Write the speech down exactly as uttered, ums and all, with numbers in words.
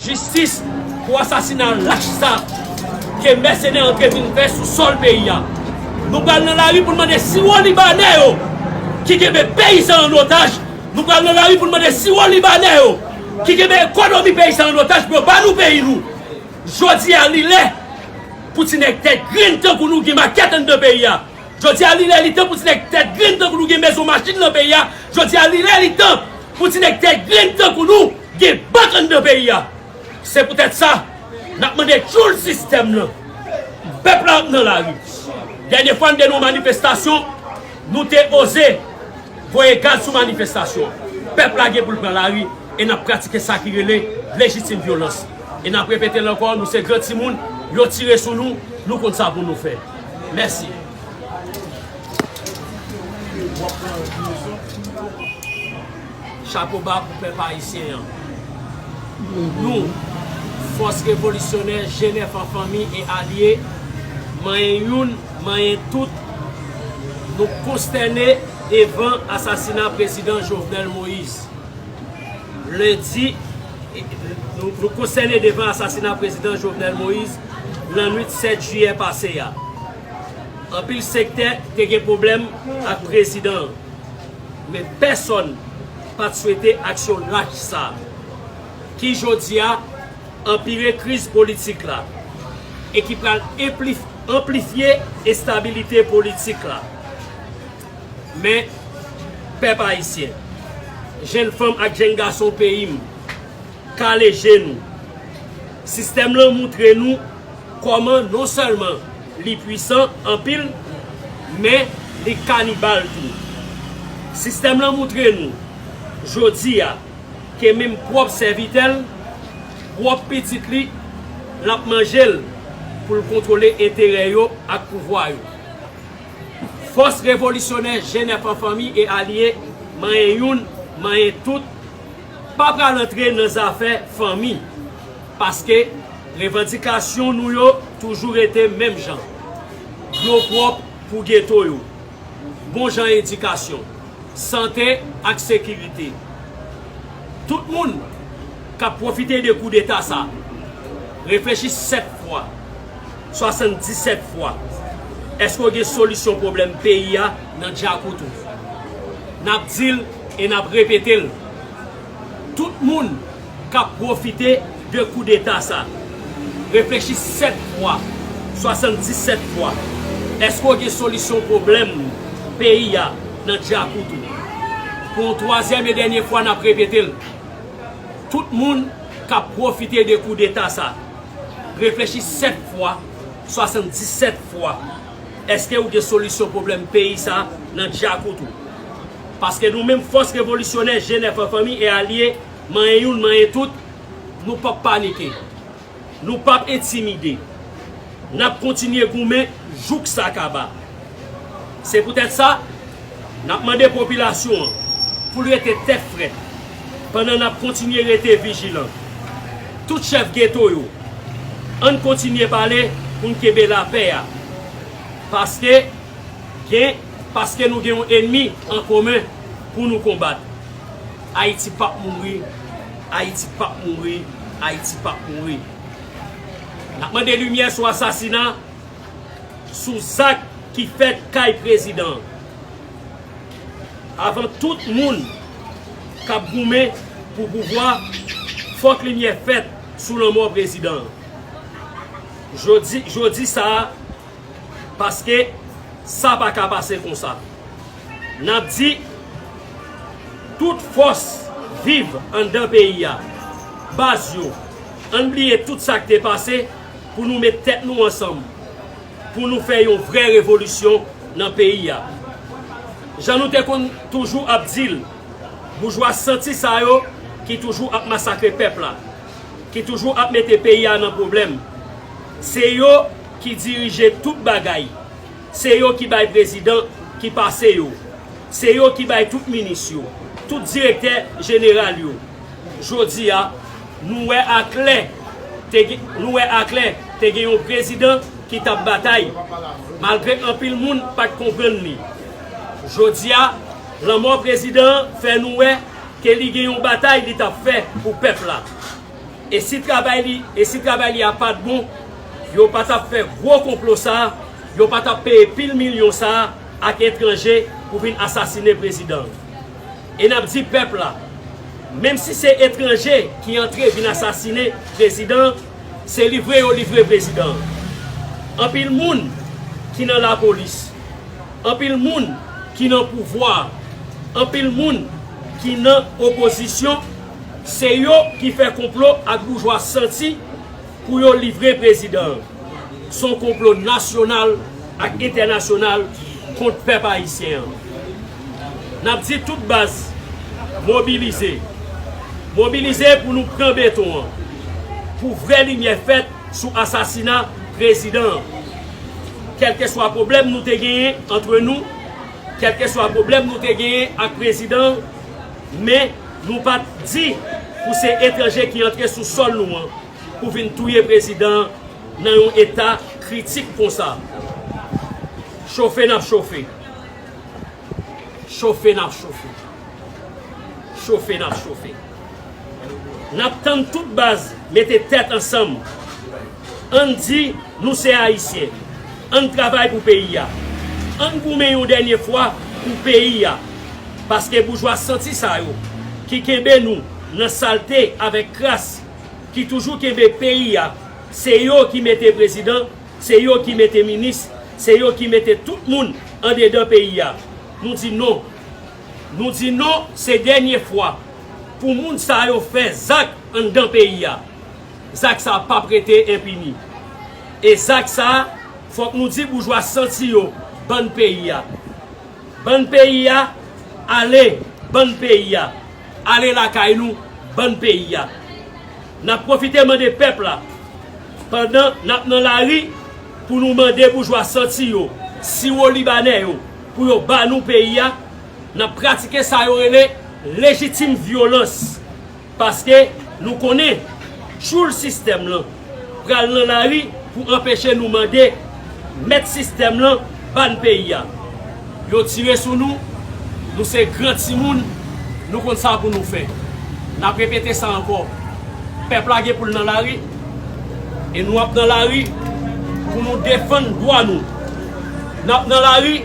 Jistis pou asasina lach sa ke mèsenè antre vin fè sou sòl peyi a. Nou pral nan lari pou n mande siwo libanè yo ki kenbe peyi sa an otaj. Nou pral nan lari pou n mande siwo libanè yo ki kenbe ekonomi peyi sa an otaj pou yo ba nou peyi nou. Jodi a, li lè pou ti nèg tèt grenn tankou nou gen makèt anndan peyi a. Jodi a, li lè li tan pou ti nèg tèt grenn tankou nou gen mezon machin nan peyi a. Jodi a, li lè li tan pou ti nèg tèt grenn tankou nou gen bank anndan peyi a. Se poutèt sa, n ap mande tchoul sistèm nan. Pèp la ap nan lari. Dènye fwa n te nan yon manifestasyon, nou te oze voye gaz sou manifestasyon. Pèp la gen pou l pran lari e n ap pratike sa ki rele lejitim vyolans. E n ap repete l ankò, nou se gran timoun, yo tire sou nou, nou konn sa pou nou fè. Mèsi. Chapo ba pou pèp ayisyen an. Nou, fòs revolisyonè G nèf an fanmi e alye, manyen youn, manyen tout, nou konstène devan asasina prezidan Jovenel Moïse. Lendi, nou, nou konstène devan asasina prezidan Jovenel Moïse lannwit sèt jiyè pase a. Anpil sektè te gen pwoblèm ak prezidan an, men pèsonn pa t swete aksyon lach sa a, ki jodi a anpire kriz politik la e ki pral enplif-, anplifye enstabilite politik la. Men, pèp ayisyen, jenn fanm ak jenn gason peyi m, kale je nou. Sistèm lan moutre nou kòman non sèlman li pwisan anpil, men li kanibal tou. Sistèm lan moutre nou, jodi a, ke menm pwòp sèvitè l, pwòp pitit li, l ap manje l pou l kontwole enterè yo ak pouvwa yo. Fòs revolisyonè G nèf an fanmi e alye, manyen youn, manyen tout, pa pral antre nan zafè fanmi, paske revandikasyon nou yo toujou rete menm jan. Dlo pwòp pou geto yo, bon jan edikasyon, sante ak sekirite. Tout moun k ap pwofite de koudeta sa, reflechi sèt fwa, swasanndisèt fwa. Èske w gen solisyon pwoblèm peyi a nan djakout ou? N ap di l e n ap repete l. Tout moun k ap pwofite de koudeta sa, reflechi sèt fwa, swasanndisèt fwa. Èske w gen solisyon pwoblèm peyi a nan djakout ou? Pou yon twazyèm e dènye fwa, n ap repete l. Tout moun k ap pwofite de koudeta sa, reflechi sèt fwa, swasanndisèt fwa. Èske w gen solisyon pwoblèm peyi sa nan djakout ou? Paske nou menm fòs revolisyonè G nèf an fanmi e alye, manyen youn, manyen tout, nou p ap panike. Nou p ap entimide. N ap kontinye goumen jouk sa kaba. Se poutèt sa, n ap mande popilasyon an pou l rete tèt frèt pandan n ap kontinye rete vijilan. Tout chèf geto yo, ann kontinye pale pou n kenbe lapè a. Paske gen, paske nou gen yon ènmi an komen pou nou konbat. Ayiti p ap mouri, Ayiti p ap mouri, Ayiti p ap mouri. N ap mande limyè sou asasina, sou zak ki fèt kay prezidan an. Avan tout moun k ap goumen pou pouvwa, fòk limyè fèt sou lanmò prezidan an. Jodi, jodi sa a, paske sa pa ka pase konsa. N ap di, tout fòs viv anndan peyi a, baz yo, ann bliye tout sa k te pase pou nou met tèt nou ansanm, pou nou fè yon vrè revolisyon nan peyi a. Jan nou te konn toujou ap di l, boujwa santi sa yo ki toujou ap masakre pèp la, ki toujou ap mete peyi a nan pwoblèm, se yo ki dirije tout bagay. Se yo ki bay prezidan ki pase yo. Se yo ki bay tout minis yo, tout direktè jeneral yo. Jodi a, nou wè aklè, te gen, nou wè aklè, te gen yon prezidan ki t ap batay. Malgre anpil moun pa t konprann li. Jodi a, lanmò prezidan an fè nou wè ke li gen yon batay li t ap fè pou pèp la. E si travay li, e si travay li a pa t bon, yo pa t ap fè gwo konplo sa a, yo pa t ap peye pil milyon sa a ak etranje pou vin asasinen prezidan an. E n ap di pèp la, menm si se etranje ki antre vin asasinen prezidan an, se livre yo livre prezidan an. Anpil moun ki nan lapolis, anpil moun ki nan pouvwa, anpil moun ki nan opozisyon, se yo ki fè konplo ak boujwa santi pou yo livre prezidan an. Se yon konplo nasyonal ak entènasyonal kont pèp ayisyen an. N ap di tout baz, mobilize. Mobilize pou nou pran beton an, pou vrè limyè fèt sou asasina prezidan an. Kèlkeswa pwoblèm nou te genyen antre nou, kèlkeswa pwoblèm nou te genyen ak prezidan an, men nou pa t di pou se etranje ki antre sou sòl nou an pou vin touye prezidan an nan yon eta kritik konsa. Chofe n ap chofe. Chofe n ap chofe. Chofe n ap chofe. N ap tann tout baz mete tèt ansanm. Ann di nou se Ayisyen. Ann travay pou peyi a. Ann goumen yon dènye fwa pou peyi a. Paske boujwa santi sa yo ki kenbe nou nan salte avèk kras, ki toujou kenbe peyi a, se yo ki mete prezidan, se yo ki mete minis, se yo ki mete tout moun andedan peyi a. Nou di non. Nou di non, se dènye fwa pou moun sa yo fè zak anndan peyi a. Zak sa p ap rete enpini. E zak sa, fòk nou di boujwa santi yo, bann peyi a. Bann peyi a, ale, bann peyi a. Ale lakay nou, bann peyi a. N ap pwofite mande pèp la, pandan n ap nan lari, pou nou mande boujwa santi yo, siwo libanè yo, pou yo ba nou peyi a, n ap pratike sa yo rele lejitim vyolans. Paske nou konnen tchoul sistèm lan pral nan lari pou anpeche nou mande mèt sistèm lan ba n peyi a. Yo tire sou nou, nou se gran timoun, nou konn sa pou nou fè. N ap repete sa ankò. Pèp la gen pou l nan lari, e nou ap nan lari pou nou defann dwa nou. N ap nan lari